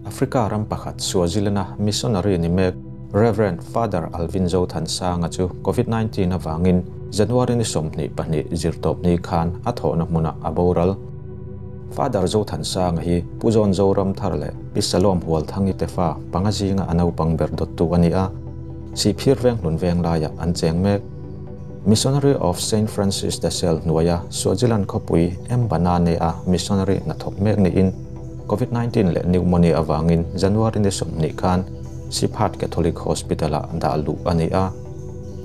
Africa ram pakhat Swaziland-a missionary ni mek Rev. Father Alvin Zothansanga chu Covid-19 avangin January ni 22 zirtawpni khan a thawhna hmunah a boral. Father Zothansanga hi Pu Zawn Zoramthar leh Pi Salom Hualthangi te fa panga zinga a naupang ber dawttu a ni a, Sihphir Venghlun Venglaiah an cheng mek. Missionary of Saint Francis de Sales hnuaia Swaziland khawpui Mbanane-a missionary hnathawk mek niin Covid 19 leh pneumonia avangin January ni 20 khan Siphat Catholic Hospital-ah dah luh a ni a.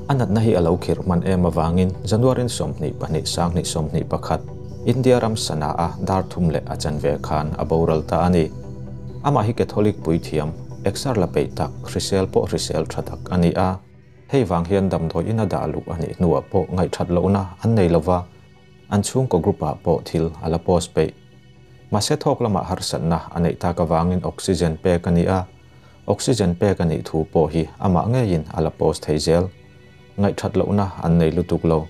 A natna hi a lo khirh hman em avangin January ni 22 2021 India ram Sanaa-a dar thum leh a chanve khan a boral ta a ni. Amah hi Catholic puithiam, exer la peih tak, hrisel pawh hrisel tha tak a ni a. Hei vang hian damdawi ina dah luh a nih hnuah pawh ngaihthat lohna an nei lova, an chhungkaw group-ah pawh thil a la post peih. Mahse thawk lamah harsatna a neih tak avangin oxygen pek a ni a, oxygen pek a nih thu pawh hi amah ngeiin a la post thei zel. Ngaihthat lohna an nei lutuk lo.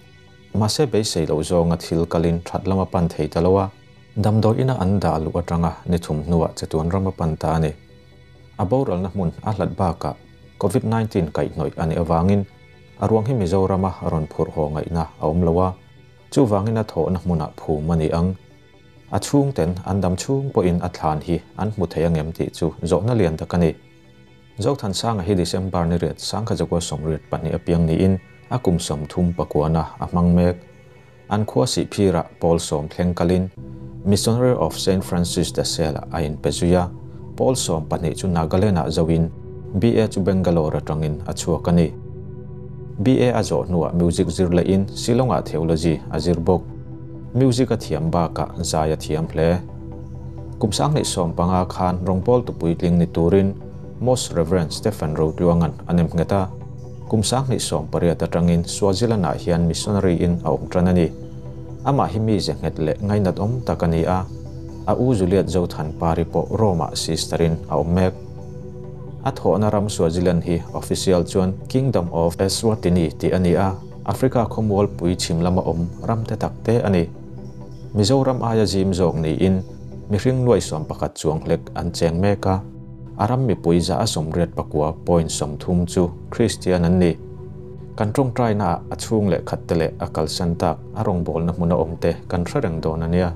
Mahse beisei loh zawnga thil kalin that lama pan thei ta lo a, damdawi ina an dah luh atanga ni thum hnuah chatuan ram a pan ta a ni. A boralna hmun a hlat bakah Covid 19 kaihhnawih a nih avangin a ruang hi Mizorama rawn phurh haw ngaihna a awm lo a, chuvangin a thawhna hmunah phum a ni ang. A chhungten an dam chhung pawhin a thlan hi an hmu thei angem tih chu zawhna lian tak a ni. Zothansanga hi December ni riat sangkhajakua 82 a piang niin a kum 30 pakuana a hmang mek. An khua Sihphirah Pawl sawm thleng kalin Missionary of Saint Francis de Sales-ah a inpe zui a, Pawl 12 chu Nagaland-ah zoin BA chu Bangalore atangin a chhuak a ni. BA a zawh hnuah music zir lehin Shillong-ah theology a zir bawk. Music a thiam bakah zai a thiam hle. Kum 2015 khan rawngbawltu puitling ni turin Most Reverend Stephen Rotluanga'n a nem nghet a. Kum 2018 atangin Swaziland-ah hian missionary-in a awm tan a ni. Amah hi mi ze nghet leh ngainat awm tak a ni a, a u Juliet Zothan Pari pawh Rome-ah sister-in a awm mek. A thawhna ram Swaziland hi official chuan Kingdom of Eswatini tih a ni a, Africa khawmualpui chhim lama awm ram te tak te a ni. Mizoram aia zim zawk niin mihring nuai 11 chuang hlek an cheng mek a. A ram mipui za a 89.30 chu Kristian an ni. Kan tawngtaina a chhung leh khat te leh a kalsan tak a rawngbawlna hmuna awm te kan hre reng dawn a nia.